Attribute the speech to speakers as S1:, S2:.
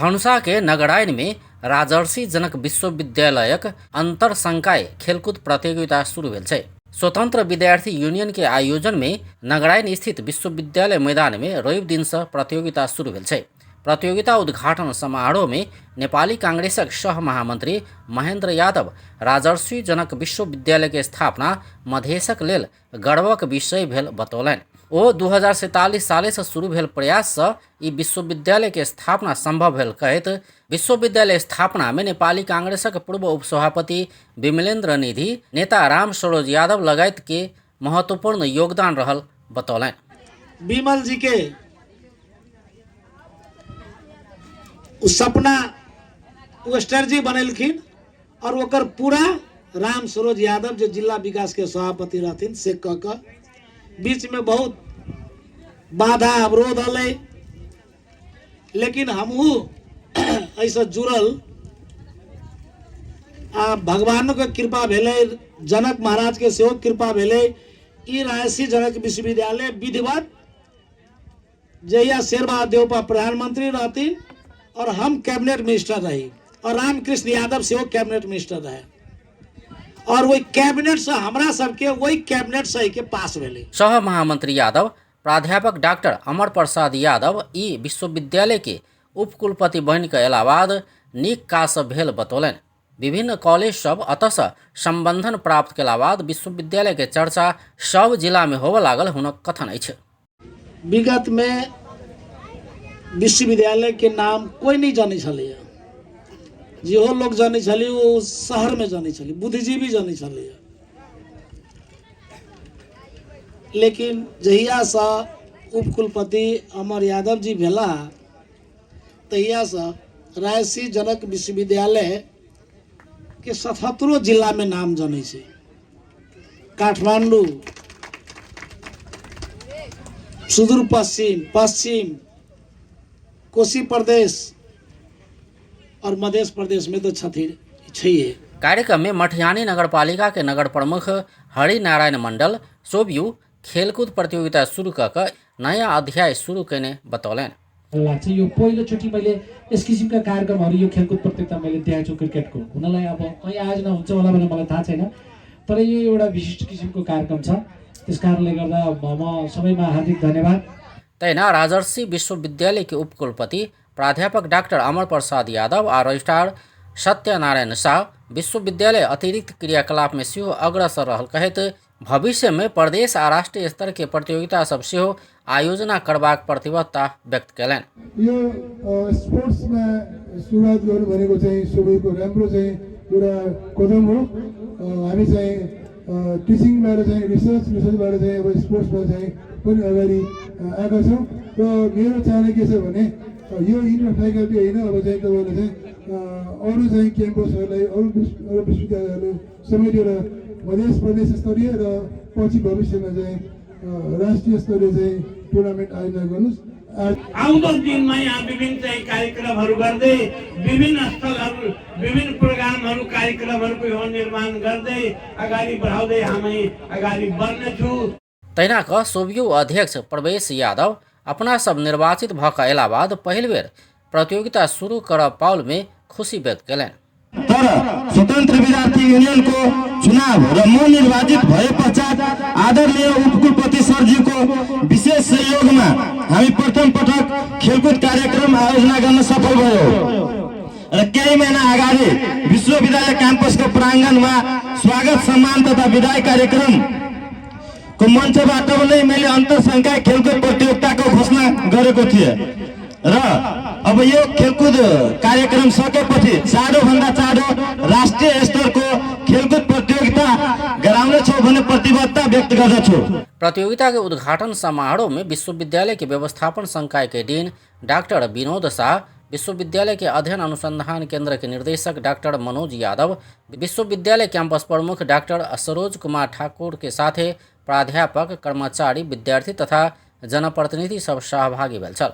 S1: धनुषा के नगराइन में राजर्षि जनक विश्वविद्यालयक अंतर संकाय खेलकूद प्रतियोगिता शुरू भेल छै। स्वतंत्र विद्यार्थी यूनियन के आयोजन में नगराइन स्थित विश्वविद्यालय मैदान में रवि दिन से प्रतियोगिता शुरू भेल छै। प्रतियोगिता उद्घाटन समारोह में नेपाली कांग्रेसक सह महामंत्री महेंद्र यादव राजर्षि जनक विश्वविद्यालय के स्थापना मधेशक लेल गर्वक विषय भेल बतौलनि। ओ 2047 साले से शुरू भेल प्रयास से ई विश्वविद्यालय के स्थापना संभव भेल कहैत विश्वविद्यालय स्थापना में नेपाली कांग्रेसक पूर्व उपसभापति विमलेन्द्र निधि, नेता राम सरोज यादव लगायत के महत्वपूर्ण योगदान रहल बतौलनि।
S2: विमल जी के उ सपना उ स्ट्रेटजी बनेलखिन और ओकर पूरा राम सरोज यादव जो जिला विकास के सभापति रहथिन से कऽ कऽ बीच में बहुत बाधा अवरोध अलै, लेकिन हमहूँ एहिसँ जुड़ल आ भगवानोके कृपा भेलै, जनक महाराजके सेहो कृपा भेलै। ई राजर्षि जनक विश्वविद्यालय विधिवत जहिया शेरबहादुर देउपा प्रधानमंत्री रहथिन और हम कैबिनेट मिनिस्टर रही और रामकृष्ण यादव सेहो कैबिनेट मिनिस्टर रहे और वही कैबिनेट से हमरा सबके वही कैबिनेट से के पास भेलै।
S1: सह महामंत्री यादव प्राध्यापक डॉक्टर अमर प्रसाद यादव ई विश्वविद्यालय के उपकुलपति बनि कऽ अयला बाद नीक काज सब भेल बतौलनि। विभिन्न कॉलेज सब अतः संबंधन प्राप्त केला बाद विश्वविद्यालय के चर्चा सब जिला में होबऽ लागल हुनक कथन अछि।
S2: विगत में विश्वविद्यालय के नाम कोई नहीं जाने छलैया, जेहो लोग जाने छलै ओ शहर में जाने छलै, बुद्धिजीवी जाने छलैया। लेकिन जहियासँ उपकुलपति अमर यादव जी भेला तहियासँ राजर्षि जनक विश्वविद्यालय के 77 जिला में नाम जानै छै। काठमांडू, सुदूर पश्चिम, पश्चिम, कोसी प्रदेश और मध्य प्रदेश में तो छथिन छैहे।
S1: कार्यक्रम में मठियानी नगरपालिका के नगर प्रमुख हरिनारायण मंडल सोबियू खेलकूद प्रतियोगिता शुरू कऽ कऽ नयाँ अध्याय शुरू कयने बतौलनि।
S3: लाग्छ यो पहिलोचोटि मैले यस किसिमका कार्यक्रमहरू यो खेलकुद प्रतियोगिता मैले देखाएको छु क्रिकेटको। हुनलाई अब कहीँ आयोजना हुन्छ होला भनेर मलाई थाहा छैन, तर यो एउटा विशिष्ट किसिमको कार्यक्रम छ, त्यस कारणले गर्दा म सबैमा हार्दिक धन्यवाद।
S1: तहिना राजर्षि विश्वविद्यालय के उपकुलपति प्राध्यापक डाक्टर अमर प्रसाद यादव आ रजिस्ट्रार सत्यनारायण शाह विश्वविद्यालय अतिरिक्त क्रियाकलाप में सेहो अग्रसर रहल कहैत भविष्य में प्रदेश आ राष्ट्रीय स्तर के प्रतियोगिता सब सेहो आयोजना करबाक प्रतिबद्धता व्यक्त कयलनि।
S4: यो स्पोर्ट्समा सुरुवात गर्नु भनेको चाहिँ सबैको राम्रो चाहिँ एउटा कदम हो। हामी चाहिँ टिचिङबाट चाहिँ रिसर्च, रिसर्चबाट चाहिँ अब स्पोर्ट्समा चाहिँ पनि अगाडि आएका छौँ र मेरो चाहना के छ भने यो इन्टर फ्याकल्टी होइन, अब चाहिँ तपाईँहरूले चाहिँ अरू चाहिँ क्याम्पसहरूलाई अरू विश्वविद्यालयहरू समेटेर मध्य प्रदेश स्तरीय र पछि भविष्यमा चाहिँ राष्ट्रिय स्तरीय चाहिँ टुर्नामेन्ट आयोजना गर्नुहोस्।
S5: आउँदो दिनमा यहाँ विभिन्न चाहिँ कार्यक्रमहरू गर्दै विभिन्न स्थलहरू विभिन्न प्रोग्रामहरू कार्यक्रमहरूको यो निर्माण गर्दै अगाडि बढाउँदै हामी अगाडि बढ्नेछु।
S1: तहिना कऽ सोभियो अध्यक्ष प्रवेश यादव अपना सब निर्वाचित भऽ कऽ अयला बाद पहिल बेर प्रतियोगिता शुरू करऽ पाओल में खुशी व्यक्त कयलनि।
S6: तर स्वतन्त्र विद्यार्थी युनियनको चुनाव र म निर्वाचित भए पश्चात आदरणीय उपकुलपति सरजीको विशेष सहयोगमा हामी प्रथम पटक खेलकुद कार्यक्रम आयोजना गर्न सफल भयो र केही महिना अगाडि विश्वविद्यालय क्याम्पसको प्राङ्गणमा स्वागत सम्मान तथा विदाई कार्यक्रम को मञ्चबाट नै मैले अन्तर संकाय खेलकुद प्रतियोगिताको घोषणा गरेको थिएँ र अब यो खेलकुद कार्यक्रम सकेपछि चाँडोभन्दा चाँडो राष्ट्रिय स्तरको खेलकुद प्रतियोगिता गराउनेछौँ भन्ने प्रतिबद्धता व्यक्त गर्दछु।
S1: प्रतियोगिता के उद्घाटन समारोह में विश्वविद्यालय के व्यवस्थापन संकाय के डीन डॉक्टर विनोद शाह, विश्वविद्यालय के अध्ययन अनुसंधान केंद्र के निर्देशक डॉक्टर मनोज यादव, विश्वविद्यालय कैंपस प्रमुख डॉक्टर सरोज कुमार ठाकुर के साथे प्राध्यापक, कर्मचारी, विद्यार्थी तथा जनप्रतिनिधि सब सहभागी भेल छल।